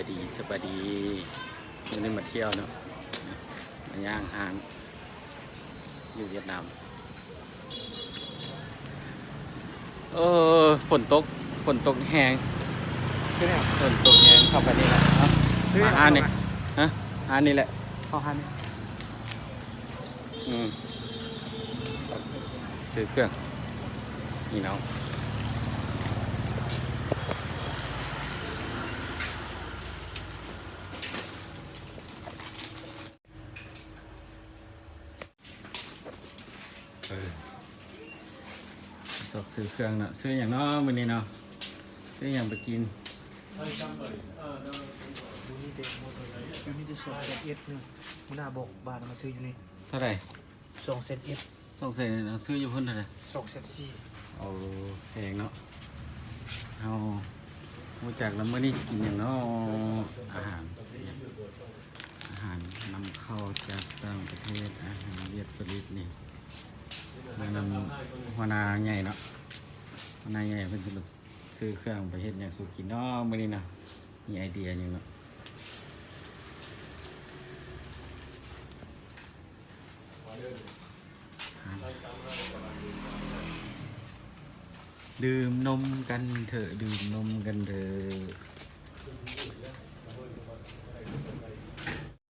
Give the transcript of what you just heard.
ສະບາຍດີ ສະບາຍດີ ມື້ນີ້ມາທ່ຽວເນາະ ມາຍ່າງຮ້ານຢູ່ຫວຽດນາມ. ເອີ ຝົນຕົກ ຝົນຕົກແຮງ ຄືແນວ ຝົນຕົກແຮງ ເຂົ້າໄປນີ້ແຫຼະເນາະ ຄື ມາຮ້ານນີ້ ແນວ ຮະ ຮ້ານນີ້ແຫຼະ ເຂົ້າຮ້ານນີ້ ອືມ ຊື້ເຄື່ອງ ນີ້ເນາະ. ເອີ ຊອກຊື້ເຄື່ອງເນາະ ຊື້ຫຍັງເນາະມື້ນີ້ເນາະ ຊື້ຫຍັງໄປກິນ? ຢູ່ນີ້ແຕ່ ຢູ່ນີ້ແຕ່ສອງແສນເອັດເນາະ ຫົວໜ້າບອກບ້ານມາຊື້ຢູ່ນີ້. ເທົ່າໃດ? ສອງແສນເອັດ ສອງແສນ ຊື້ຢູ່ພຸ້ນເທົ່າໃດ? ສອງແສນສີ່. ໂອ້ ແພງເນາະ ເຮົາຮູ້ຈັກແລ້ວ ມື້ນີ້ກິນຫຍັງເນາະ? ອາຫານ ອາຫານນຳເຂົ້າຈາກຕ່າງປະເທດ ອາຫານຫວຽດສະລິດນີ້ ມານຳຫົວໜ້າໃຫຍ່ເນາະ ຫົວໜ້າໃຫຍ່ເພິ່ນຊິມາຊື້ເຄື່ອງໄປເຮັດຫຍັງສູ່ກິນເນາະ ມື້ນີ້ເນາະ ມີໄອເດຍຫຍັງເນາະ? ດື່ມນົມກັນເຖາະ ດື່ມນົມກັນເຖາະ.